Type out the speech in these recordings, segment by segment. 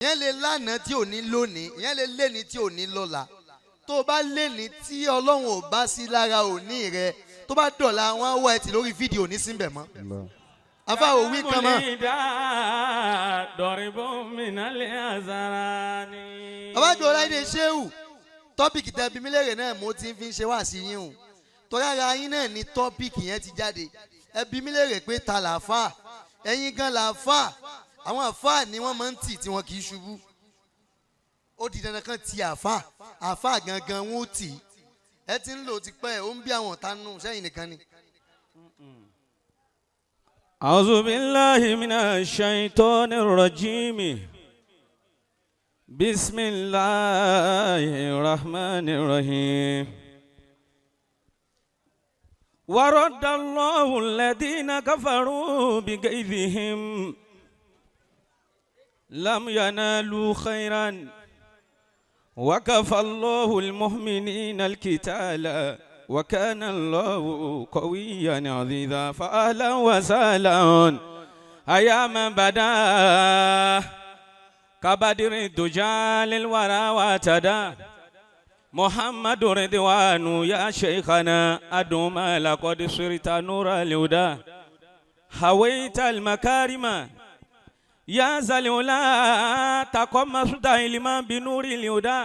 Ìyẹn lè lánàá tí ò ní lónìí, ìyẹn lè léni tí ò ní lọ́la. Tó o bá léni tí Ọlọ́run ò bá sí lára òní rẹ, tó bá dọ̀la, wọn á wá ẹ tì lórí fídíò ní síbẹ̀ mọ́. Afa òwí kan mọ́. ضرب من الأزران. Bàbá jọ Ọláìdé Ṣéwù, topic tẹ bí mílẹ̀rẹ̀ náà mo ti fi ń ṣe wá sí yín o, torí ara yín náà ni topic yẹn ti jáde. Ẹ bí mílẹ̀rẹ̀ pé ta làáfà? Ẹ̀yin gan làáfà. Àwọn àfà ni wọ́n máa ń tì tí wọn kì í ṣubú. Ó di dandan kan ti àfà, àfà gangan wọn ó tì í. Ẹ ti ń lò ó ti pẹ́, ó ń bí àwọn ọ̀tá nù sẹ́yìn nìkan ni. أعوذ بالله من الشيطان الرجيم. بسم الله الرحمن الرحيم. ورد الله الذين كفروا بغيظهم لم ينالوا خيرا وكفى الله المؤمنين القتال وكان الله قويا عزيزا. فأهلا وسهلا أيا من بدا كبدر الدجى للورى وتدا محمد رضوان يا شيخنا أدوم لقد صرت نور الهدى هويت المكارم يا ذا العلا تقمصت علما بنور الهدى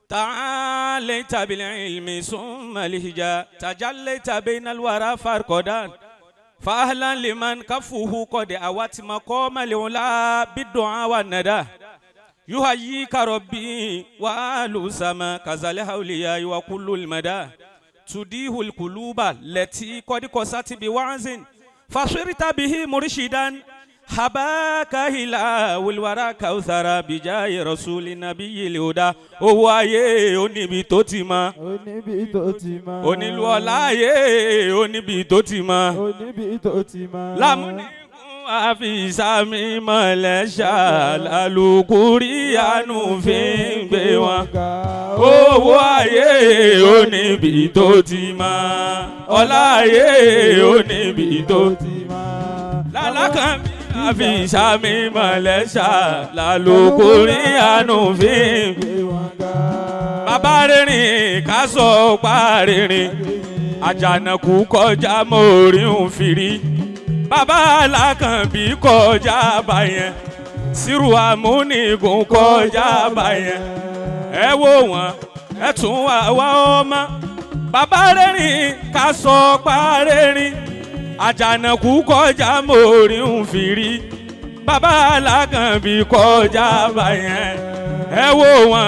تعاليت بالعلم ثم الهجا تجليت بين الورى فرقدا. فأهلا لمن كفه قد أوت مقام العلا بالدعاء والندى. يحييك ربي وآل سما كذا الأولياء وكل المدى. تديه القلوب التي قد قست بوعظ فصرت به مرشدا حباك إلى والورى كوثر بجاه رسول النبي الهدى. Owó ayé ó níbi tó ti mọ. Ó níbi tó ti mọ. Onílù ọlá ayé ó níbi tó ti mọ. Ó níbi tó ti mọ. Lámúnigun àfìsàmì mọ̀lẹ́ṣà lálùkùrí àánú fi ń gbé wọn. Owó ayé ó níbi tó ti mọ, ọlá ayé ó níbi tó ti mọ. Lálákàn àfìsàmì mọ̀lẹ́ṣà lálùkùrí àánú fi ń Gbé wọn ga. Bàbá rìnrìn ká sọ pa rìnrìn, àjànàkú kọjá mórí ń fìrí, bàbá alákànbí kọjá báyẹn, sírù amúnigùn kọjá báyẹn. Ẹ wò wọn, ẹ tún wá wá ọmọ bàbá rìnrìn ká sọ pa rìnrìn, àjànàkú kọjá mórí ń fìrí, bàbá alákànbí kọjá báyẹn. Ẹ wò wọn,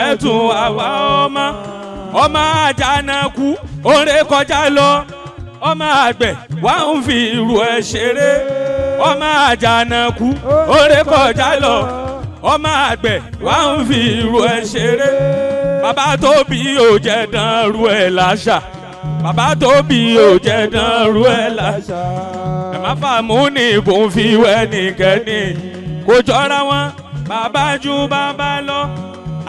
ẹ tún wá wá ọmọ ọmọ àjànàkú òré kọjá lọ, ọmọ àgbẹ̀ wà ń fi irú ẹ ṣeré. Ọmọ àjànàkú òré kọjá lọ, ọmọ àgbẹ̀ wà ń fi irú ẹ ṣeré. Bàbá tó bí ò jẹ́ dán ru ẹ̀ láṣà, bàbá tó bí ò jẹ́ dán ru ẹ̀ láṣà. Ẹ má fàmú ní kò fi wẹ́ nìkẹ́ni kò jọra wọn. Bàbá ju bàbá lọ,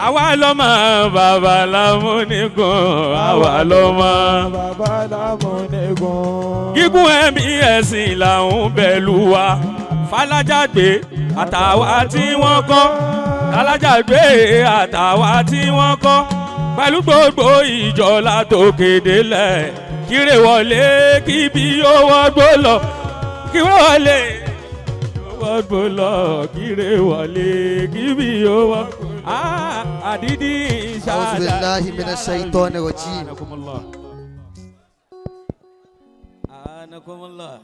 àwa lọ́mọ bàbá lámúnigun, àwa lọ́mọ. Bàbá lámúnigun. Gígùn ẹ̀mí ẹ̀sìn làwọn bẹ̀lú wa falájàgbé àtàwa tí wọ́n kọ́, falájàgbé àtàwa tí wọ́n kọ́ pẹ̀lú gbogbo ìjọ látòkèdè lẹ̀. Kíre wọlé kíbi yóò wọ́gbó lọ, kíre wọlé wọ́gbó lọ, kíre wọlé kíbi yóò wọ́gbó. Àdídì. أعوذ بالله من الشيطان الرجيم. أنكم الله أنكم الله.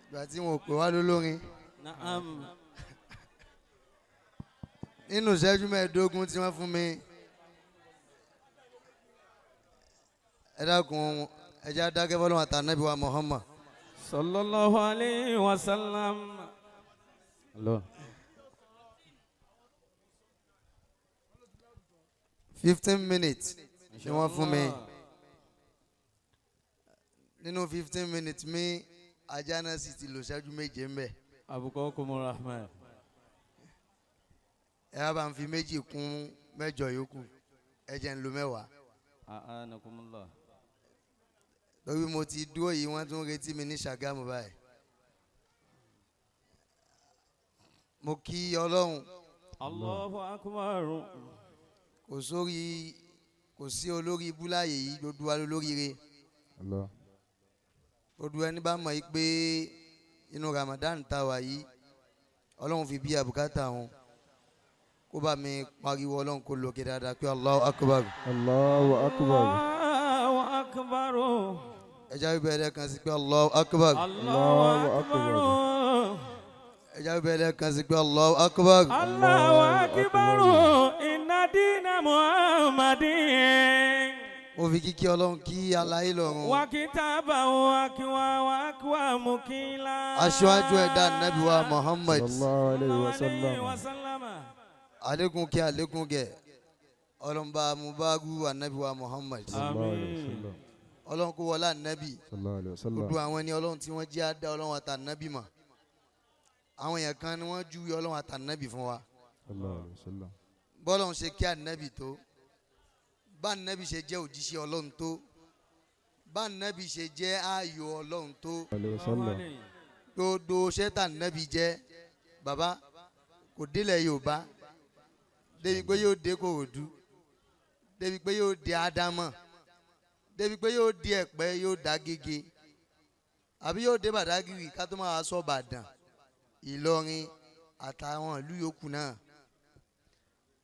Ìgbà tí wọn ò pè wá lólórin. نعم. Nínú ìṣẹ́jú 15 tí wọ́n fún mi, ẹ dákun, ẹ jẹ́ adákẹ́ fọlọ́run àtànábì wa Muhammad. صلى الله عليه وسلم. الله. 15 minutes ni wọ́n fún mi. Nínú 15 minutes mi, ajá náà sì ti lò ṣẹ́jú 7 ń bẹ̀. أبوكم الرحمن. Ẹ wá bá ń fi 2 kún 8 yòókù, ẹ jẹ́ ń lo 10. أنكم الله. Lórí mo ti dúró yìí, wọ́n tún retí mi ní Ṣàgámù báyìí. Mo kí Ọlọ́run. Allahu akbar. Kò sórí kò sí olórí ibú láàyè yìí, gbogbo wa lólóríire. Allah. Gbogbo ẹni bá mọ̀ yìí pé inú Ramadan tá a wà yìí, Ọlọ́run fi bí àbùkátà wọn, kó bá mi pariwo Ọlọ́run kó lókè dáadáa pé Allahu akbar. Allahu akbar. Allahu akbar. Ẹ jáwé bẹ́ẹ̀ kan sí pé Allahu akbar. Allahu akbar. Ẹ jáwé bẹ́ẹ̀ kan sí pé Allahu akbar. Allahu akbar. Inna dina Muhammadin. Mo fi kíkí Ọlọ́run kí aláyé lọ́run. Wa kitabahu akwa wa akwa mukila. Aṣíwájú ẹ̀dá Ànábì wa Muhammad. Sallallahu alayhi wa Sallallahu alayhi wa sallam. sallam. Àlékún kí àlékún gẹ̀. Ọlọ́mba mubaru Ànábì wa Muhammad. Sallallahu alayhi wa sallam. Ọlọ́run kó wọlé Ànábì. Sallallahu alayhi wa sallam. Gbogbo àwọn ẹni Ọlọ́run tí wọ́n jẹ́ àdá Ọlọ́run àtànábì mọ̀. Àwọn èèyàn kan ni wọ́n júwe Ọlọ́run àtànábì fún wa. Sallallahu alayhi wa sallam. Bọ́lọ́run ṣe kí Ànábì tó, bá Ànábì ṣe jẹ́ òjíṣẹ́ Ọlọ́run tó, bá Ànábì ṣe jẹ́ ààyò Ọlọ́run tó, Alayhi wa sallam. gbogbo ṣẹ́tà Ànábì jẹ́ bàbá kò délẹ̀ Yorùbá débi pé yóò dé Kòròdú, débi pé yóò dé Ádámọ̀, débi pé yóò dé Ẹ̀pẹ́, yóò dá Gègé, àbí yóò dé Bàdágìrì, ká tó máa sọ Ìbàdàn, Ìlọrin àtàwọn ìlú yòókù náà.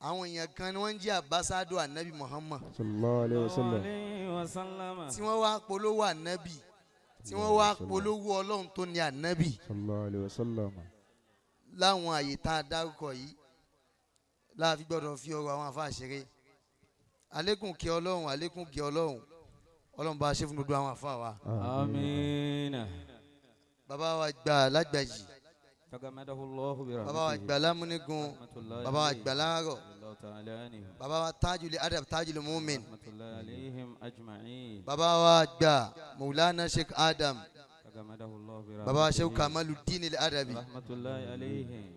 Àwọn èèyàn kan ni wọ́n ń jẹ́ àbásádò Ànábì Muhammad. Sallallahu alayhi wa sallam. Alayhi wa sallam. Tí wọ́n wá polówó Ànábì, tí wọ́n wá polówó Ọlọ́run tó ní Ànábì Sallallahu alayhi wa sallam. láwọn àyè tá a dárúkọ yìí láàfin gbọ́dọ̀ fi ọ̀rọ̀ àwọn àfáà ṣeré. Àlékún kí Ọlọ́run, àlékún kí Ọlọ́run, Ọlọ́run bá a ṣe fún gbogbo àwọn àfáà wa. Àmín. Bàbá wa gbà lágbàjì, Tagamadahu Allahu bi bàbá wa gbà lámúnigun, rahmatullahi bàbá wa gbà láàárọ̀, Allahu ta'ala anhu. bàbá wa Tajul Adab, Tajul Mumin, Rahmatullahi alayhim ajma'in. bàbá wa gbà Maulana Sheikh Adam, Tagamadahu Allahu bi bàbá wa Sheikh rahmatihi. Kamaluddin Al-Adabi. Rahmatullahi alayhim.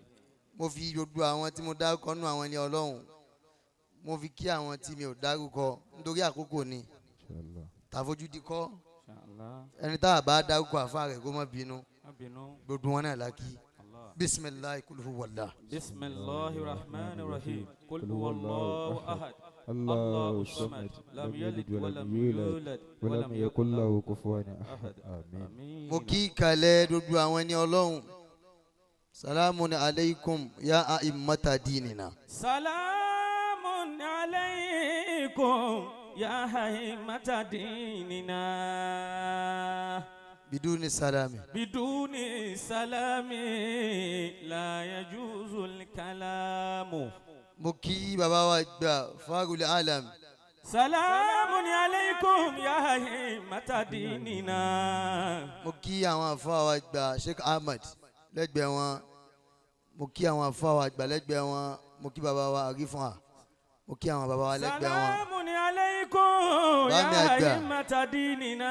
Mo fi gbogbo àwọn tí mo dárúkọ nù àwọn ẹni Ọlọ́run, mo fi kí àwọn tí mi ò dárúkọ nítorí àkókò ni. Inshallah. Tàfojúdi kọ́. Inshallah. Ẹni tá a bá dárúkọ àfa rẹ̀ kó má bínú. Má bínú. Gbogbo wọn náà la kí. Allah. Bisimilahi kulhu wàlá. Bismillahir rahmanir rahim. Qul huwallahu ahad. Allahu samad. Lam yalid wa lam yulad wa lam yakul lahu kufuwan ahad. Amin. Àmín. Mo kí kalẹ̀ gbogbo àwọn ẹni Ọlọ́run. Salamu alaykum ya a'immata dinina. Salamun alaykum ya haimata dinina. Biduni salami. Biduni salami la yajuzu kalamu. Mo kí bàbá wa gbà Farul Alam. Salamun alaykum ya haimata dinina. Mo kí àwọn àfa wa gbà Sheikh Ahmed lẹ́gbẹ̀ẹ́ wọn. Mo kí àwọn àfa wa gbà lẹ́gbẹ̀ẹ́ wọn. Mo kí bàbá wa Arífọ̀n. Mo kí àwọn bàbá wa lẹ́gbẹ̀ẹ́ wọn. Salamun alaykum Bá mi ya àgbà. haimata dinina.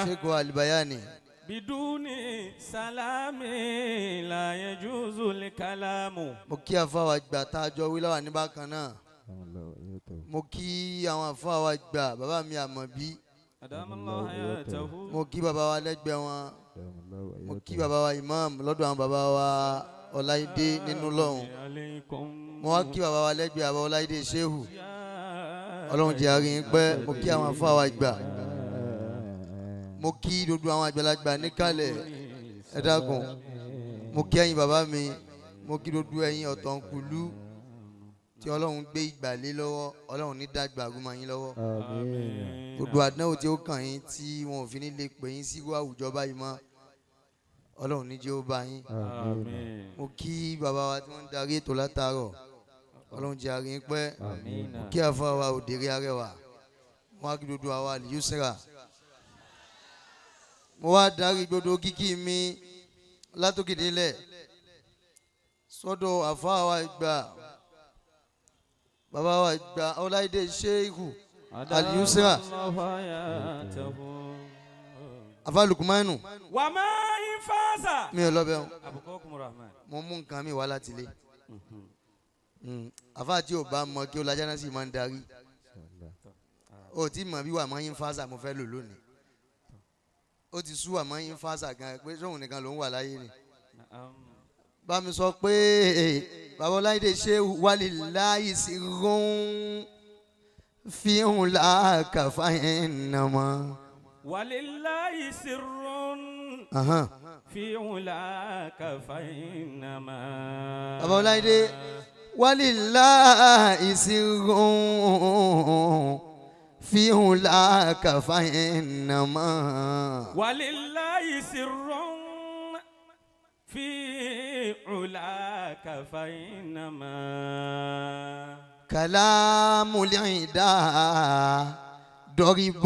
Sheikh wa Albayani. Biduni salami la yajuzu kalamu. Mo kí àfa wa gbà tá a jọ wí láwà ní bákan náà. Allahu akbar. Mo kí àwọn àfa wa gbà bàbá mi Àmọ̀bí. Adamallahu hayatahu. Mo kí bàbá wa lẹ́gbẹ̀ẹ́ wọn. Allahu Mo kí akbar. bàbá wa Imam lọ́dọ̀ àwọn bàbá wa Ọláìdé nínú lọ́hùn. Alaykum. Mo wá kí bàbá wa lẹ́gbẹ̀ẹ́ bàbá Ọláìdé Shehu. Ọlọ́run jẹ́ àárín yín pẹ́. Mo kí àwọn àfa wa gbà. Mo kí gbogbo àwọn àgbàlagbà níkàlẹ̀. Ẹ dákun. Mo kí ẹ̀yin bàbá mi. Mo kí gbogbo ẹ̀yin ọ̀tọ̀ǹkùlú tí Ọlọ́run gbé ìgbà lé lọ́wọ́. Ọlọ́run ní dàgbà rúmọ yín lọ́wọ́. Àmín. Gbogbo àdánwò tí ó kàn yín tí wọn ò fi ní lè pè yín sí àwùjọ báyìí mọ́, Ọlọ́run ní jẹ́ ó bá yín. Àmín. Mo kí bàbá wa tí wọ́n ń darí ètò látàárọ̀. Ọlọ́run jẹ́ àárín pẹ́. Àmín. Mo kí àfa wa òdèrè arẹwà. Mo wá kí gbogbo àwa àlìyúsẹ́rà. Mo wá darí gbogbo kíkí mi látòkèdélẹ̀ sọ́dọ̀ àfa wa gbà, bàbá wa gbà Ọláìdé Sheikhu Al-Yusra. Adamallahu hayatahu. Àfa Lukumanu. Wa ma in faza. Mi ò lọ bẹ́ẹ̀ o. Abukakum rahman. Mo mú nǹkan mi wá láti ilé. Àfa tí ò bá mọ kí ó lajá náà sì máa ń darí. O tí mọ̀ bí wà máa ń fásà mo fẹ́ lò lónìí. Ó ti sú wà máa ń fásà gan pé sóhun nìkan ló ń wà láyé ni. Na'am. Bá mi sọ pé bàbá Ọláìdé ṣe walillahi sirrun fihun làákàfà ìnàmọ́. ولله سر في علاك فإنما Bàbá Ọláìdé, walillahi sirrun fihun làákàfà ìnàmọ́. ولله سر في علاك فإنما كلام العدا ضرب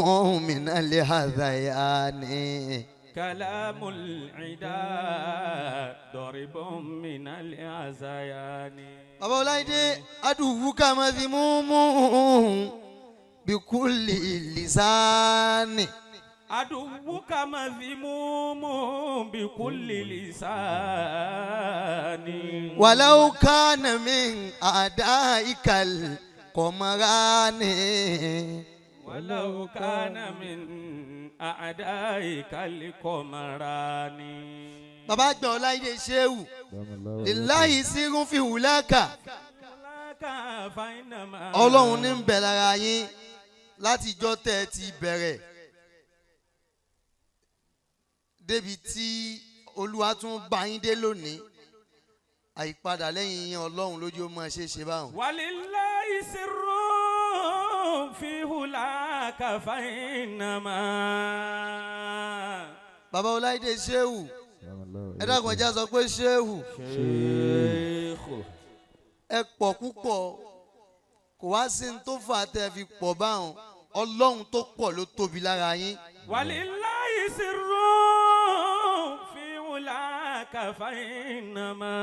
من الهذيان. كلام العدا ضرب من العزيان. Bàbá Ọláìdé, aduwuka madhimumu bikulli lisani. عدوك مذموم بكل لسان. ولو كان من أعدائك القمران. ولو كان من أعدائك القمران. Bàbá àgbà Ọláìdé Ṣéwù, lillahi sirrun fi hulaka. لك فإنما Ọlọ́run ní ń bẹ lára yín látijọ́ tẹ́ ẹ ti bẹ̀rẹ̀ débi tí Olúwa tún bá yín dé lónìí, àyípadà lẹ́yìn yín Ọlọ́run lójú ó máa ṣe é ṣe báwọn. ولله سر في هلاك فإنما Bàbá Ọláìdé Ṣéwù, ẹ dákun, ẹ já sọ pé Ṣéwù. شيخ. Ẹ pọ̀ púpọ̀, kò wá sí ní tó fà á tẹ́ ẹ fi pọ̀ báwọn. Ọlọ́run tó pọ̀ ló tóbi lára yín. ولله سر في هلاك فإنما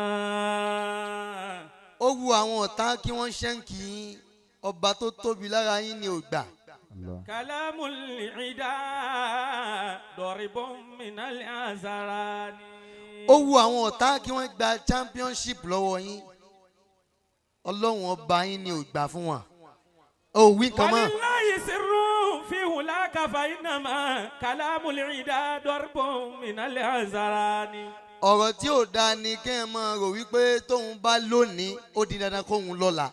Ó wu àwọn ọ̀tá kí wọ́n ṣẹ́ǹkì yín, ọba tó tóbi lára yín ni ò gbà. كلام العدا ضرب من الأزران. Ó wu àwọn ọ̀tá kí wọ́n gba championship lọ́wọ́ yín, Ọlọ́run ọba yín ni ò gbà fún wọn. Ó wí nǹkan mọ́. ولله سر في هلاك فإنما كلام العدا ضرب من الأزران. Ọ̀rọ̀ tí ò dáa ni kí ẹ máa rò wípé tóun bá lónìí, ó di dandan kóun lọ́la.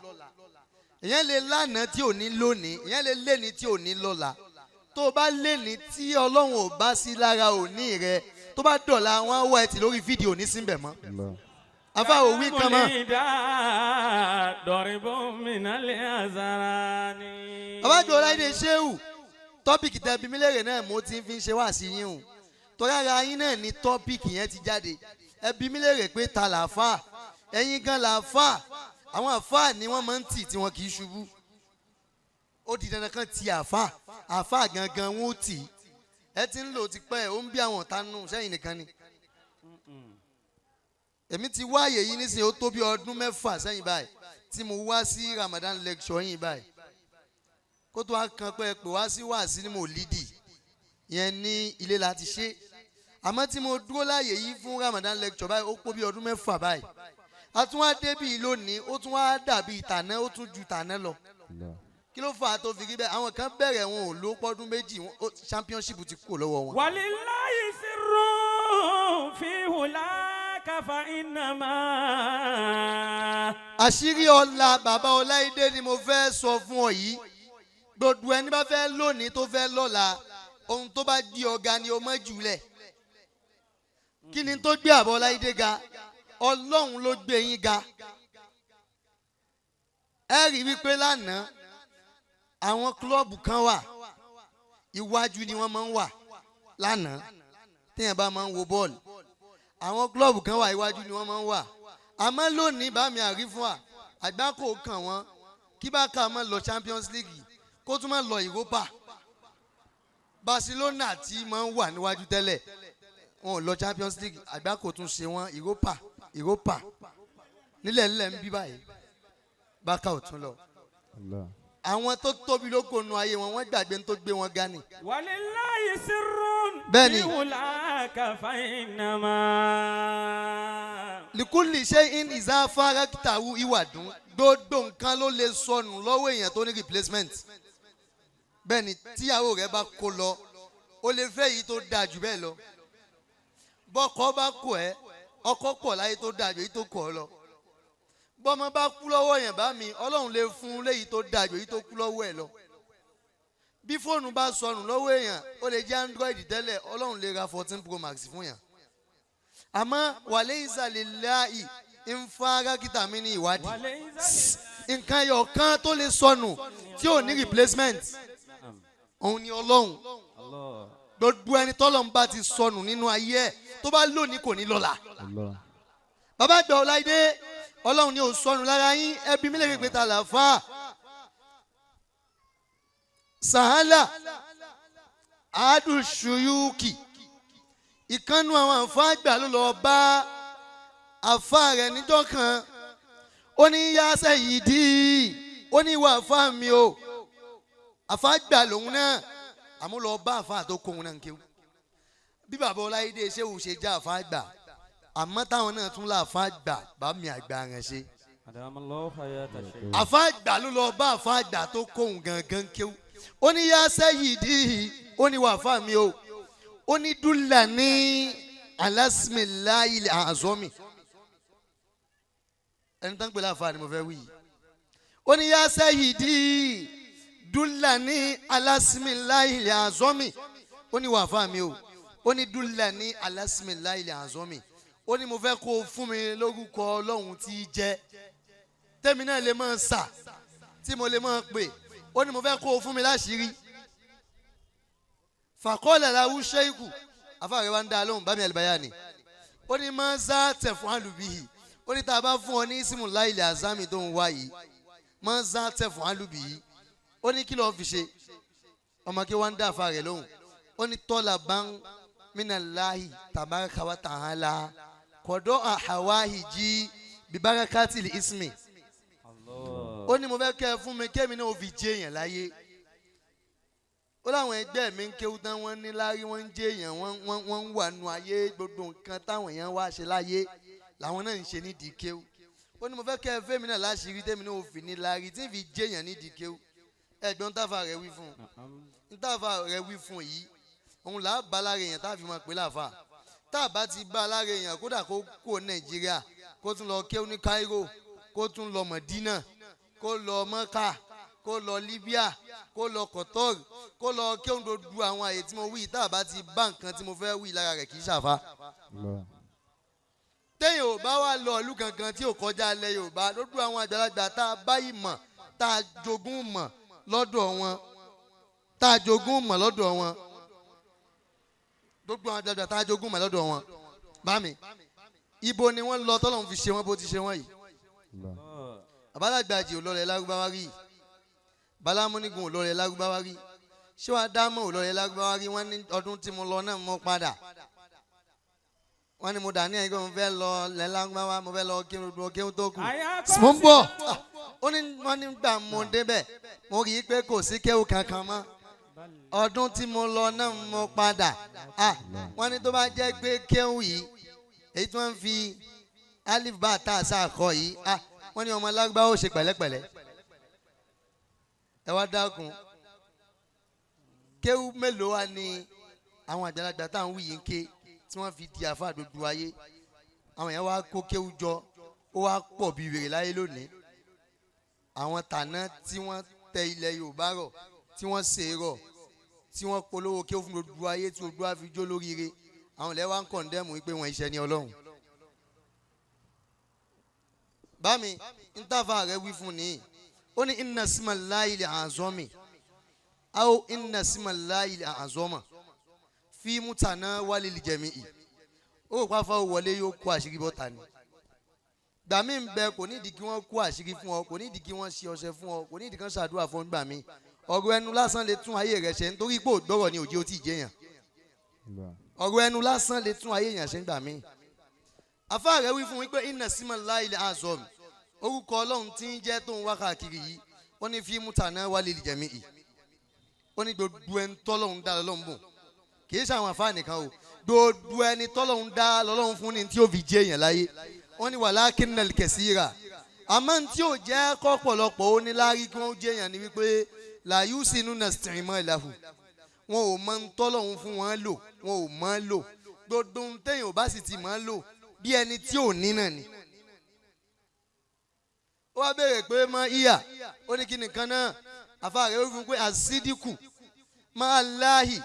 Ìyẹn lè lánàá tí ò ní lónìí, ìyẹn lè léni tí ò ní lọ́la. Tó o bá léni tí Ọlọ́run ò bá sí lára òní rẹ, tó bá dọ̀la, wọn á wá ẹ tì lórí fídíò ní síbẹ̀ mọ́. Afa ò wí kan mọ́. كلام العدا ضرب من الأزران. Babájọ Ọláìdé Ṣéwù, topic tẹ bí mílẹ̀rẹ̀ náà mo ti fi ń ṣe wá sí yín o, torí ara yín náà ni topic yẹn ti jáde. Ẹ bi mí léèrè pé ta làáfà. Ẹ̀yin gan làáfà. Àwọn àfà ni wọ́n máa ń tì tí wọn kì í ṣubú. Ó di dandan kan ti àfà, àfà gangan wọn ó tì í. Ẹ ti ń lò tipẹ́, ó ń bí àwọn ọ̀tá nù sẹ́yìn nìkan ni. Èmi ti wá àyè yìí nísìnyí, ó tó bí ọdún 6 sẹ́yìn báyìí tí mo wá sí Ramadan lecture yìí báyìí, kó tó wá kan pé ẹ pè wá sí wàásí ní mòlídì yẹn ní ilé la ti ṣe. Àmọ́ tí mo dúró láàyè yìí fún Ramadan lecture báyìí, ó pọ̀ bí ọdún 6 báyìí. A tún wá débì lónìí, ó tún wá dàbí tàná, ó tún ju tàná lọ. Kí ló fà á tó fi rí bẹ́ẹ̀? Àwọn kan bẹ̀rẹ̀, wọn ò ló pọ́dún 2, championship ti kúrò lọ́wọ́ wọn. ولله سر في هلاك فإنما Àṣírí ọlá bàbá Ọláìdé ni mo fẹ́ sọ fún ọ yìí. Gbogbo ẹni bá fẹ́ lónìí tó fẹ́ lọ́la, ohun tó bá di ọ̀gá ni o mọ̀ jùlẹ̀. Kí ni tó gbé àbọ̀ Ọláìdé ga? Ọlọ́run ló gbé yín ga. Ẹ rí wípé lánàá, àwọn club kan wà, iwájú ni wọ́n máa ń wà lánàá. Téèyàn bá máa ń wo bọ́ọ̀lù, àwọn club kan wà, iwájú ni wọ́n máa ń wà. Àmọ́ lónìí, bá mi àrí fún wa, àgbákò kàn wọ́n kí bá ká máa lọ Champions League, kó tún máa lọ Europa. Barcelona tí máa ń wà níwájú tẹ́lẹ̀, wọn ò lọ Champions League, àgbákò tún ṣe wọn. Europa, Europa nílẹ̀ ńlẹ̀ ń bí báyìí, bákà ò tún lọ. Àwọn tó tóbi lóko nu ayé wọn, wọ́n gbàgbé tó gbé wọn ga ni. ولله سر Bẹ́ẹ̀ni. في هلاك فإنما Likuli ṣe in ìzá farakitawu ìwàdùn, gbogbo nǹkan ló lè sọnù lọ́wọ́ èèyàn tó ní replacement. Bẹ́ẹ̀ ni, tíyàwó rẹ̀ bá kó lọ, ó lè fẹ́ yìí tó dáa jù bẹ́ẹ̀ lọ. Bọ́kọ bá kó ẹ, Ọkọ pọ̀ láyé tó dáa ju èyí tó kọ̀ ọ́ lọ. Bọ́mọ bá kú lọ́wọ́ yẹn bá mi, Ọlọ́run lè fún un léyìí tó dáa ju èyí tó kú lọ́wọ́ ẹ̀ lọ. Bí fóònù bá sọnù lọ́wọ́ èèyàn, ó lè jẹ́ Android tẹ́lẹ̀, Ọlọ́run lè ra 14 Pro Max fún yàn. Àmọ́ wàlẹ́ ìsàlẹ̀ láì ń fa arákìtà mi ní ìwádìí, nǹkan ẹyọ kan tó lè sọnù tí ò ní replacement, òun ni Ọlọ́run. Gbogbo ẹni tọ́lọ́run bá ti sọnù nínú ayé ẹ̀, tó bá lónìí kò ní lọ́la. Allah. Bàbá àgbà Ọláìdé, Ọlọ́run ni ò sọnù lára yín. Ẹbí mi lè rí pé ta là fà á sàhálà àádùsùyùkì. Ìkànnù àwọn àfa àgbà ló lọ bá àfa rẹ̀ níjọ́ kan. Ó ní yá sẹ́yìn dì í, ó ní ìwà àfa mi o. Àfa àgbà lòun náà, àmọ́ lọ bá àfa tó kóhun náà ń kéwù. Bí bàbá Ọláìdé ṣéwù ṣe já àfa àgbà, àmọ́ táwọn náà tún láàfa àgbà bá mi àgbà rẹ̀ ṣe. Àfa àgbà ló lọ bá àfa àgbà tó kóhun gangan kéwù. Ó ní yá sẹ́yìn dì í, ó ní wà àfa mi o. Ó ní dúlà ní alásìmíláì àzọ́mì. Ẹni tán pè láàfa ni mo fẹ́ wí yìí. Ó ní yá sẹ́yìn dì í, dúlà ní alásìmíláì àzọ́mì. Ó ní wà àfa mi o. Ó ní dúlà ní alásìmíláì àzọ́mì. Ó ní mo fẹ́ kó o fún mi lórúkọ Ọlọ́run tí í jẹ́, tẹ́mi náà lè máa sà, tí mo lè máa pè. Ó ní mo fẹ́ kó o fún mi láṣìírí. Fàkọ́lẹ̀ làwù ṣẹ́ikù, afáàrẹ wa ń dá a lóhùn bámi àlùbáyà ni. Ó ní máa zá tẹ̀ fún àlùbíyì. Ó ní tá a bá fún ọ ní símù láìlẹ̀ àzámì tó ń wá yìí, máa zá tẹ̀ fún àlùbíyì. Ó ní kí lọ́ọ́ fi ṣe? Ọmọ kí wọ́n ń dá afáàrẹ lóhùn. Ó ní tọ́lá bá ń minallahi tabaraka wa ta'ala kọ̀dọ̀ àhàwáhì jí bibarakatili ismi. Ó ní mo fẹ́ kẹ́ ẹ fún mi kémi náà ó fi jẹ́ èèyàn láyé. Ó láwọn ẹgbẹ́ mi ń kéwú tán, wọ́n ní láárí, wọ́n ń jẹ́ èèyàn, wọ́n ń wà nù ayé. Gbogbo nǹkan táwọn èèyàn wá ṣe láyé làwọn náà ń ṣe nídìí kéwú. Ó ní mo fẹ́ kẹ́ ẹ fẹ́mi náà láṣìírí tẹ́mi náà ó fi ní láárí tí ń fi jẹ́ èèyàn nídìí kéwú. Ẹ̀gbọ́n táfà rẹ̀ wí fún un, táfà rẹ̀ wí fún yìí, òun là á bá lára èèyàn tá a fi máa pè láàfà. Tá a bá ti bá lára èèyàn, kódà kó kó Nàìjíríà, kó tún lọ kéwú ní Cairo, kó tún lọ Mọ̀dínà, kó lọ Mọ́kà, kó lọ Libya, kó lọ Qatar, kó lọ kéwú gbogbo àwọn àyè tí mo wí, tá a bá ti bá nǹkan tí mo fẹ́ wí lára rẹ̀, kì í ṣàfà. Allah. Téèyàn ò bá wà lọ ìlú kankan tí ò kọjá ilẹ̀ Yorùbá, lójú àwọn àgbàlagbà tá a bá ìmọ̀, tá a jogún mọ̀ lọ́dọ̀ wọn, tá a jogún mọ̀ lọ́dọ̀ wọn, gbogbo àwọn àgbàlagbà tá a jogún mọ̀ lọ́dọ̀ wọn, bámi ibo ni wọ́n lọ tọ́lọ́run fi ṣe wọ́n bó ti ṣe wọ́n yìí? Allah. Àbálàgbàjì ò lọlẹ̀ lárúbáwá rí, balámúnigun ò lọlẹ̀ lárúbáwá rí, ṣé wàá dámọ̀ ò lọlẹ̀ lárúbáwá rí. Wọ́n ní ọdún tí mo lọ náà mo padà, wọ́n ní mo dà ní ẹgbẹ́, mo fẹ́ lọ lẹ́ lárúbáwá, mo fẹ́ lọ kí gbogbo kéwú tó kù, mo ń bọ̀. Ó ní wọ́n ní gbà mo débẹ̀, mo rí i pé kò sí kéwú kankan mọ́. Ọdún tí mo lọ náà mo padà. Wọ́n ní tó bá jẹ́ pé kéwú yìí, èyí tí wọ́n fi alif bá tá a sáà kọ yìí, wọ́n ní ọmọ lárúbáwá ó ṣe pẹ̀lẹ́pẹ̀lẹ́. Ẹ wá dákun, kéwú mélòó wá ní àwọn àgbàlagbà tá à ń wí yìí ń ké tí wọ́n fi di àfa gbogbo ayé? Àwọn yẹn wá kó kéwú jọ, ó wá pọ̀ bí wèrè láyé lónìí. Àwọn tàná tí wọ́n tẹ ilẹ̀ Yorùbá rọ̀, tí wọ́n ṣe é rọ̀, tí wọ́n polówó kéwú fún gbogbo ayé, tí gbogbo wa fi jó lóríire, àwọn ilẹ̀ wa ń kọ̀ndẹ́mù wípé wọ́n iṣẹ́ ní Ọlọ́run. Bámi ntàfà rẹ wí fún ni, ó ní inna simallahi al-azami aw inna simallahi al-azama fi mutana walil jami'i. Ó kó afọ wọlé, yóò kó àṣírí bọ́ta ni. Gbà mí ń bẹ, kò nídìí kí wọ́n kó àṣírí fún ọ, kò nídìí kí wọ́n ṣe ọṣẹ fún ọ, kò nídìí kí wọ́n ṣàdúrà fún ọ. Gbà mí, ọ̀rọ̀ ẹnu lásán lè tún ayé rẹ ṣe, nítorí pé ògbọ́rọ̀ ni òjì ó ti jẹyàn. Allah. Ọ̀rọ̀ ẹnu lásán lè tún ayé yàn ṣe ń gbà mí. Afá rẹ̀ wí fún mi pé inna simallahi al-azam, orúkọ Ọlọ́run tí ń jẹ́ tó ń wá káàkiri yìí, ó ní fi mutana walil jami'i. Ó ní gbogbo ẹni tọ́lọ́run dá lọ́lọ́run bùn, kì í ṣe àwọn afá nìkan o, gbogbo ẹni tọ́lọ́run dá lọ́lọ́run fún ni tí ó fi jẹ́ èèyàn láyé. Wọ́n ní walakinnal kasira, àmọ́ tí ò jẹ́ kọ́pọ̀lọpọ̀ ó ní láárí kí wọ́n jẹ́ èèyàn ni wípé la yusinuna isti'malahu, wọn ò mọ ń tọ́lọ́run fún wọn lò, wọn ò mọ ń lò. Gbogbo ohun téèyàn ò bá sì ti mọ̀ ń lò, Bí ẹni tí ò ní náà ni. Ó wá béèrè pé mọ ìyà, ó ní kí nìkan náà? Àfa rẹ̀ ó fún un pé àsídìkù máa láàyè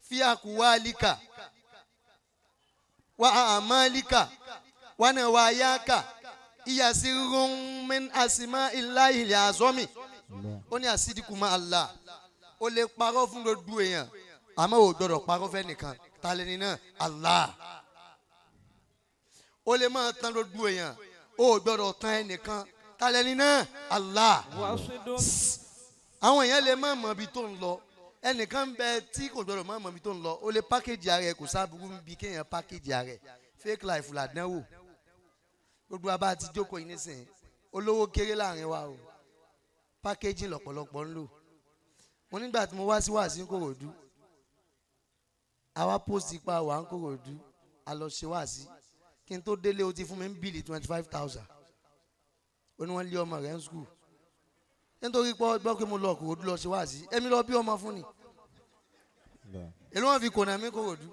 fi àkùwálíkà wà àmàlíkà wà náà wà yáàkà ìyà sí rúnmín àsìmá ìláìlẹ̀ àzọ́mì. Ó ní àsídìkù máa là, ó lè parọ́ fún gbogbo èèyàn, àmọ́ ò gbọ́dọ̀ parọ́ fẹ́ nìkan. Ta lẹni náà? Allah. Ó lè máa tan gbogbo èèyàn, ó gbọ́dọ̀ tan ẹnìkan. Ta lẹni náà? Allah. Àwọn èèyàn lè má mọ ibi tó ń lọ. Ẹnìkan ń bẹ tí kò gbọ́dọ̀ má mọ ibi tó ń lọ. Ó lè package ara ẹ, kò sábúrú bí kéèyàn package ara ẹ. Fake life làdánwò. Gbogbo abá ti jókòó yìí nísìnyí, olówó kéré láàrin wa o, packaging lọ́pọ̀lọpọ̀ ń lò. Mo nígbà tí mo wá sí wàásí Kòròdú, àwa post ipa wà ń Kòròdú, a lọ ṣe wàásí. Kí n tó délé, o ti fún mi ń bill 25,000. Ó ní wọ́n lé ọmọ rẹ̀ ń school nítorí pé gbọ́ pé mo lọ Kòròdú lọ ṣe wàásí. Èmi lọ bí ọmọ fún ni. Èló wọn fi kònà mí Kòròdú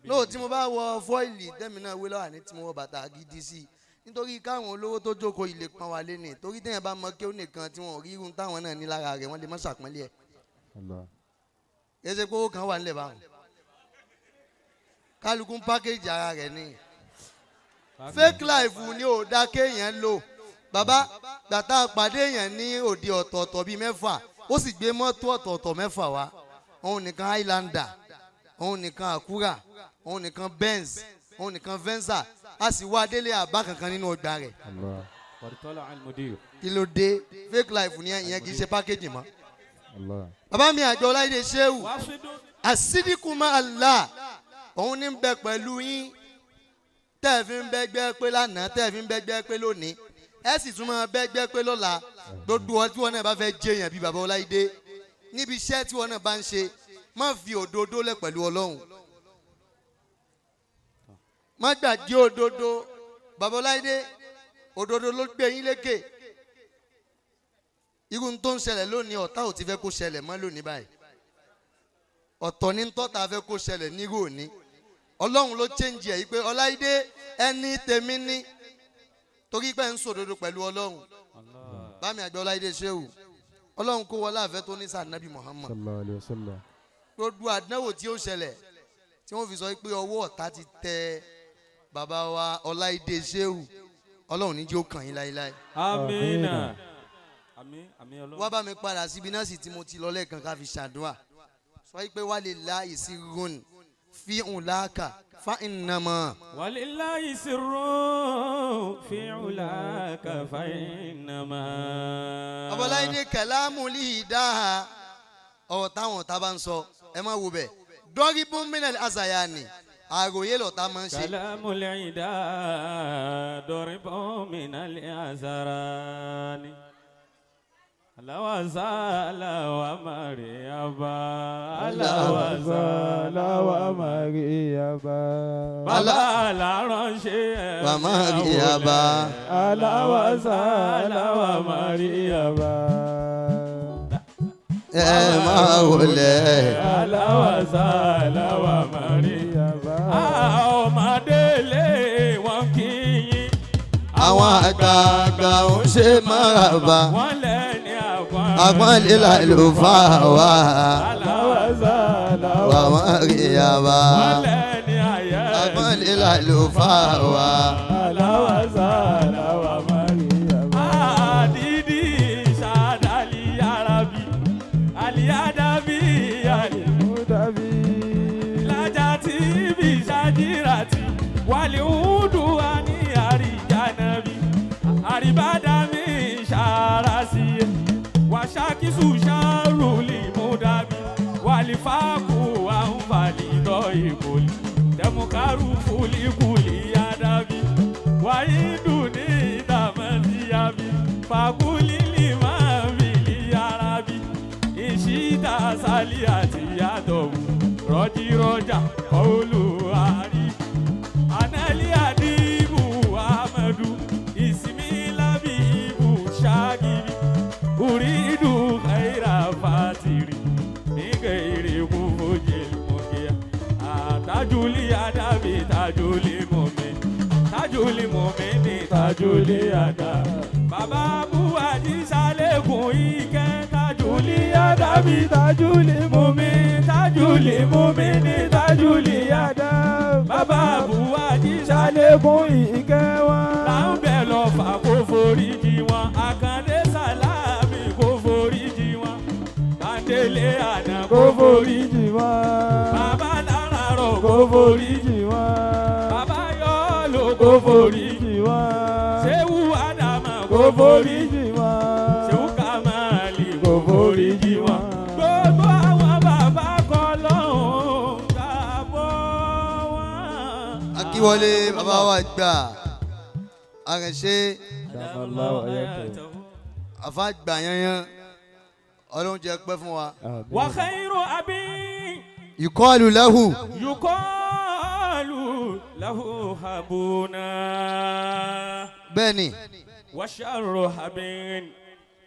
lóò tí mo bá wọ foil tẹ́mi náà wé lọ́wọ́ àní tí mo wọ bàtà gidi sí i, nítorí káwọn olówó tó jókòó ilé pọn wa lé ní, torí téèyàn bá mọ kí ó nìkan tí wọn ò rí irun táwọn náà ní lára rẹ̀, wọ́n lè má ṣàpọ́nlé ẹ̀. Kì í ṣe pé owó kan wà nílẹ̀ báwọn, kálukú ń package ara rẹ̀ ní. Fake life ni ò dá kéèyàn lò. Bàbá gbàtà pàdé èèyàn ní òde ọ̀tọ̀ọ̀tọ̀ bíi mẹ́fà, ó sì gbé mọ́tò ọ̀tọ̀ọ̀tọ̀ mẹ́fà wá. Òun nìkan Highlander, òun nìkan Acura, òun nìkan Benz, òun nìkan Venza. A sì wá délé, àbá kankan nínú ọgbà rẹ̀. Kí ló dé? Fake life ni ìyẹn, kì í ṣe package mọ́. Bàbá mi àjọ Ọláìdé Ṣéwù, àsídìkùmá Allah, òun ní bẹ pẹ̀lú yín tẹ́ ẹ fi ń bẹ́gbẹ́ pé lánàá, tẹ́ ẹ fi ń bẹ́gbẹ́ pé lónìí, ẹ sì tún máa bẹ́gbẹ́ pé lọ́la. Gbogbo ọ tí wọn náà bá fẹ́ jẹyàn bíi bàbá Ọláìdé níbi iṣẹ́ tí wọn náà bá ń ṣe, má fi òdodo lẹ̀ pẹ̀lú Ọlọ́run, má gbàgbé òdodo. Bàbá Ọláìdé, òdodo ló gbé yín lékè. Irú tó ń ṣẹlẹ̀ lónìí, ọ̀tá ò ti fẹ́ kó ṣẹlẹ̀ mọ́ lónìí báyìí. Ọ̀tọ̀ ní tọ́ta fẹ́ kó ṣẹlẹ̀ nírú òní. Ọlọ́run ló change ẹ̀ yìí pé Ọláìdé ẹni tèmi ní, torí pé ń sòdodo pẹ̀lú Ọlọ́run. Bámi àjọ Ọláìdé Ṣéwù, Ọlọ́run kó wọlé àfẹ́ tó ní sànàbí Muhammad. Sallallahu alayhi wa sallam. Gbogbo àdánwò tí ó ṣẹlẹ̀ tí wọ́n fi sọ pé ọwọ́ ọ̀tá ti tẹ bàbá wa Ọláìdé Ṣéwù, Ọlọ́run ní jẹ́ ó kàn yín láéláé. Amina. Àmín, àmín Ọlọ́run. Wá bá mi padà síbi náà sì tí mo ti lọ lẹ́ẹ̀kan ká fi ṣàdúrà sọ pé wà lè la ìsirun fi hùn láàkà fa ìnàmọ̀. ولله سر في علاك فإنما. Ọbọláyé kẹlámù lè dá ọ̀rọ̀ táwọn ọ̀tá bá ń sọ, ẹ má wo bẹ̀ dọ́rí bún mínà àṣàyà ni àròyé lọ̀tá máa ń ṣe. كلام العدا ضرب من الأزران لوزال ومريبا لوزال Aláwa Mariaba. Bàbá làránṣẹ́. Wa Mariaba. Aláwa sàláwà Mariaba. Ẹ máa wọlé. Aláwa sàláwà Mariaba. Ọmọdé lé wọn kì í yín. Àwọn àgbààgbà ń ṣe máraba. Wọ́n lẹ́ni àgbọ̀n. Àpọ́nlé ló fà wá. Aláwa sàláwà Wa Mariaba. Wọ́n lẹ́ni àyẹ́. Àpọ́nlé ló fà wá. Aláwa sàláwà Mariaba. Àdìdì sàdálì arabi. Àlìyádábì àlì. Múdàbí. Lájà tí bí sàjíràtì. Wàlíhùdù wa ní àríjànàbí. Àríbádàmí ṣàràsì. Wàṣàkísù ṣàrùlì múdàbí. Wàlífàkù àǹfààní lọ ìkòlì. Tẹ̀mùkárù fúlíkùlì àdàbí. Wàyídù ní ìdàmọ́síyàbí. Fàkúlìlì máa ń fìlì arábí. Ìṣídà sálí àti yàtọ̀wù. Rọ́jírọ́jà olùwárí. Anali Adibu Amadu. Ìsinmi ibu ṣáàgìrì. Uridu khaira fatiri. Nígbà èrè kú fojì mọ̀kíyà. Àtàjùlí. Tajuli Adam. Bàbá Buhari Sálẹ̀kùn Ike Tajuli Adami Tajuli Mumi Tajuli Mumi ní Tajuli Adam. Bàbá Buhari Sálẹ̀kùn Ṣàlékún ìkẹ́ wọn. là ń bẹ̀ lọ fà kó foríjì wọn. Àkàndé Sàlámì kó foríjì wọn. Bàndélé àná Kó kó foríjì. foríjì wọn. Bàbá Lárarọ̀ Kó kó foríjì. foríjì wọn. Bàbá Yọ́lò Kó kó foríjì. foríjì wọn. Ṣéwù Ádámà Kó kó foríjì. foríjì wọn. Ṣéwù Kàmáàlì Kó kó foríjì foríjì wọn. wọn. Gbogbo àwọn bàbá kọ́ lọ́hùn-ún gbàgbọ́ wọn. Akíwọlé bàbá wa gbà àrẹ̀ṣe Dàmọ́lá ọ̀yẹ́tò. àfa gbà yanyan ọlọ́run jẹ́ pẹ́ fún wa. Wa khairu abi Ìkọlù lẹ́hù yuqalu lahu habuna. bẹ́ẹ̀ ni Wa sharru habin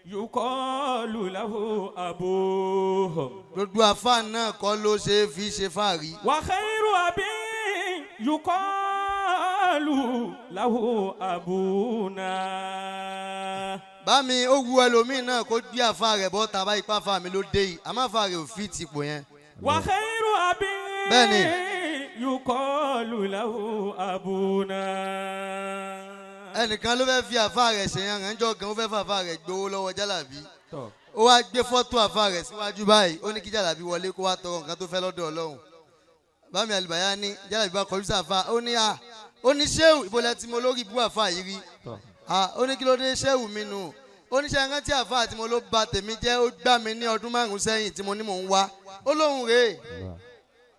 yuqalu lahu abuhum. gbogbo àfa náà kọ́ ló ṣe é fi ṣe fáàrí. Wa khairu abin yuqalu lahu abuna. Bámi ó wu ẹlòmíì náà kó gbé àfa rẹ̀ bọ́ tàbá ipá àfa mi ló dé yìí àmọ́ àfa rẹ̀ ò fi tìpò yẹn. Wa khairu abin Bẹ́ẹ̀ni. yuqalu lahu abuna. Ẹnìkan ló fẹ́ fi àfa rẹ̀ ṣèyàn rẹ̀ ńjọ́ gan ó fẹ́ fàfa rẹ̀ gbowó lọ́wọ́ jálàbí. Ó wá gbé fọ́tò àfa rẹ̀ síwájú báyìí ó ní kí jálàbí wọlé kó wá tọrọ nǹkan tó fẹ́ lọ́dọ̀ ọlọ́run. Bámi àlùbáyá ní jálàbí bá kọjú sáfà ó ní à ó ní ṣéwù ìbọlẹ̀ tí mo lórí ibú àfa yìí rí. À ó ní kí ló dé ṣéwù mi nù. Ó ní ṣe rántí àfa àti mo ló ba tèmi jẹ́ ó gbá mi ní ọdún 5 sẹ́yìn tí mo ní mò ń wá. Ó lóhùn rèé.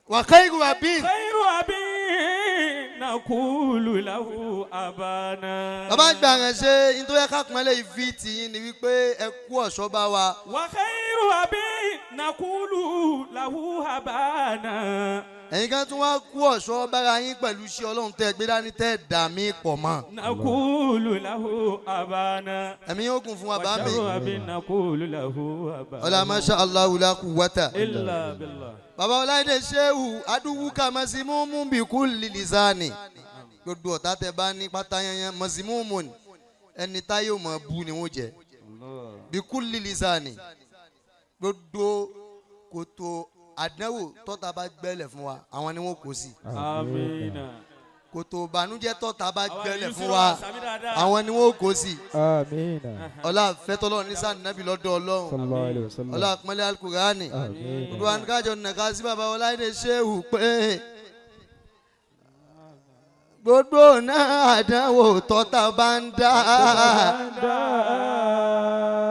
Wàkàìrù àbí. Khairu abin naqulu lahu abana. Bàbá gbà rẹ̀ ṣe nítorí ẹ̀ka pọ́nlé ìfi tìyín ni wípé ẹ kú ọ̀ṣọ́ bá wa. Wa khairu abin naqulu lahu abana. Ẹ̀yin kan tún wá kú ọ̀ṣọ́ bára yín pẹ̀lú iṣẹ́ ọlọ́run tẹ́ ẹ gbé dání tẹ́ ẹ dà mí pọ̀ mọ́. Naqulu lahu abana. Ẹ̀mí yóò kún fún wa bá mi. Wa sharru abin naqulu lahu abana. Ọlá masha Allahu la quwwata. Illa billah. Bàbá Ọláìdé Ṣéhù adúwúkà masimumu bìkú lilisani. Gbogbo ọ̀tá tẹ bá ní pátá yanyan masimumu ni ẹni táyé ò mọ̀ bú ni wọ́n jẹ. Bìkú lilisani. Gbogbo kòtò àdánwò tọ́ta bá gbẹ́lẹ̀ fún wa àwọn ni wọ́n kó sí. Amina. Kòtò ìbànújẹ́ tọ́ta bá gbẹ́lẹ̀ fún Yusuf wa Sami dáadáa. àwọn ni wọ́n kó sí. Amina. Ọlá fẹ́tọ́lọ́ ní sànàbí lọ́dọ̀ ọlọ́run. Sallallahu alayhi wa sallam. Ọlá àpọ́nlé alukurani. Amina. Gbogbo wa ní kájọ nàka sí baba Ọláìdé Ṣéhù pé gbogbo náà àdánwò tọ́ta bá ń dá.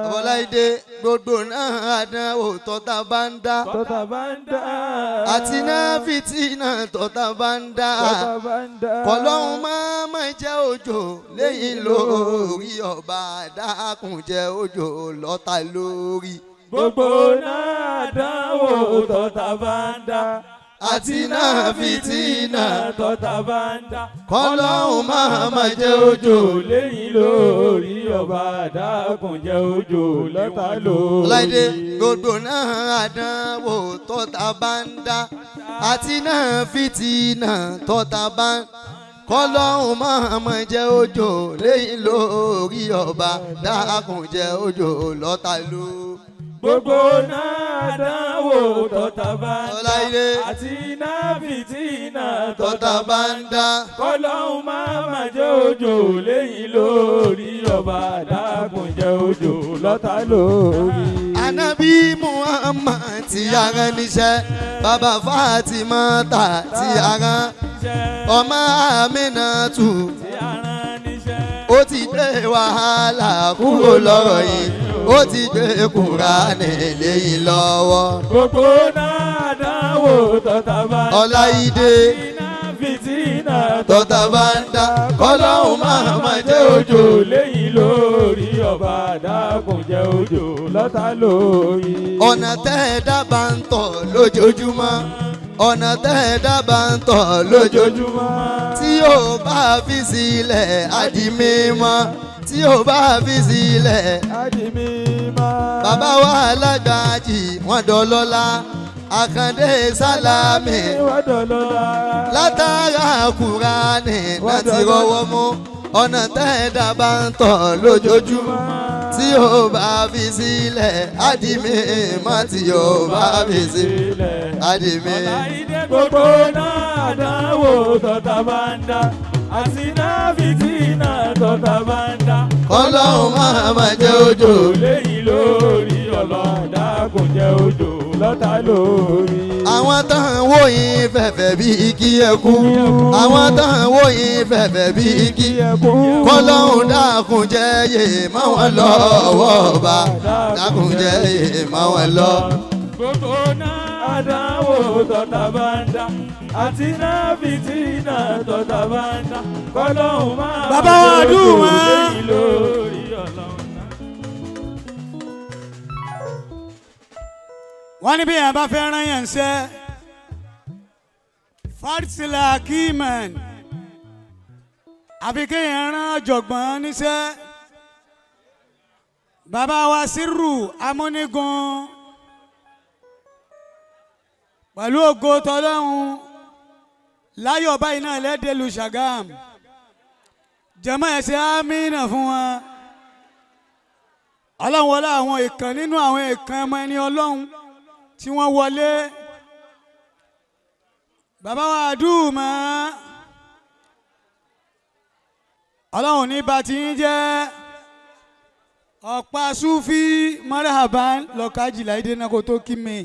Baba Ọláìdé gbogbo náà àdánwò tọ́ta bá ń dá. Tọ́ta bá ń dá. Àti náà fìtínà tọ́ta bá ń dá. Tọ́ta bá ń dá. Kọlọ́hún máa má jẹ́ òjò lẹ́yìn lórí ọba dákun jẹ́ òjò lọ́ta lórí. Gbogbo náà dánwò tọ́ta bá ń dá. Àti náà fìtínà tọ́ta bá ń dá. Kọlọ́hún máa má jẹ́ òjò. Lẹ́yìn lórí ọba dákun jẹ́ òjò Lọ́ta lórí. Ọláìdé gbogbo náà àdánwò tọ́ta bá ń dá àti náà fìtínà tọ́ta bá ń kọlọ́hún máa má jẹ́ òjò lẹ́yìn lórí ọba dákun jẹ́ òjò lọ́ta lórí. Gbogbo náà dánwò tọ́ta bá ń dá. Ọláìdé. Àti náà fìtínà tọ́ta bá ń dá. Kọ́lọ́hún máa má jẹ́ òjò lẹ́yìn lórí ọba dákun jẹ́ òjò Lọ́ta lórí. Anabi Muhammad ti ara níṣẹ́ bàbá Fatima ta ti ara ọmọ Aminatu Tí ara níṣẹ́. ó ti gbé wàhálà kúrò lọ́rọ̀ yìí ó ti gbé Kùránì léyìn lọ́wọ́. Gbogbo náà dánwò tọ́ta bá ń dá. Ọláìdé Àti náà fìtínà tọ́ta bá ń dá kọ́lọ́hún máa má jẹ́ òjò. lẹ́yìn lórí ọba dákun jẹ́ òjò Lọ́ta lórí. Ọ̀nà tẹ́ ẹ dábàá ń tọ̀ lójoojúmọ́ ọ̀nà tẹ́ ẹ dábàá ń tọ̀ lójoojúmọ́ tí o bá fi sílẹ̀ á di mímọ́ tí o bá fi sílẹ̀. Á di mímọ́. Bàbá wa alágbàjì wọ́n dọlọ́lá Àkàndé Sálámì Wọ́n dọ̀lọ́lá. látara Kùránì láti rọwọ́ mú Ọ̀nà tẹ́ẹ̀dá bá ń tọ̀ lójoojúmọ́ tí ó bá fi sílẹ̀ ádìmí mọ́ tí ó bá fi sílẹ̀ ádìmí. Ọláìdé gbogbo náà àdánwò tọ́ta bá ń dá àti náà fìtínà tọ́ta bá ń dá. Kọ́lọ́hún máa ma jẹ́ òjò. Léyìn lórí ọlọ́dà kò jẹ́ òjò lọ́tà lórí. Àwọn tán wò yín fẹ̀fẹ̀ bí igi ẹkú. Àwọn tán wò yín fẹ̀fẹ̀ bí igi kọ́lọ́hún dákun jẹ́ yè má wọn lọ́wọ́ ọba dákun jẹ́ yè má wọn lọ. Gbogbo náà àdánwò tọ́ta bá ń dá àti náà fìtínà tọ́ta bá ń dá kọ́lọ́hún máa Bàbá wa jẹ́ òjò dùn wọ́n. léyìn lórí ọlọ́dà. Wọ́n ní bí yẹn bá fẹ́ rán yẹn ṣẹ́ farisila kiman àfi kéèyàn rán ọ̀jọ̀gbọ́n níṣẹ́. Bàbá wa Sírù Amúnigun pẹ̀lú ògo tọlọ́hun láyọ̀ báyìí náà lẹ́dẹ̀lú Ṣàgámù jẹ́mọ́ ẹ̀ ṣe ámínà fún wọn. Ọlọ́run wọlé àwọn ìkan nínú àwọn ìkan ọmọ ẹni ọlọ́run tí wọ́n wọlé. Bàbá wa àdúmọ̀ ọlọ́run ní bá ti ń jẹ́ ọ̀pá sufi marhaban lọ́kàjìlá ìdènà kò tó kí mi.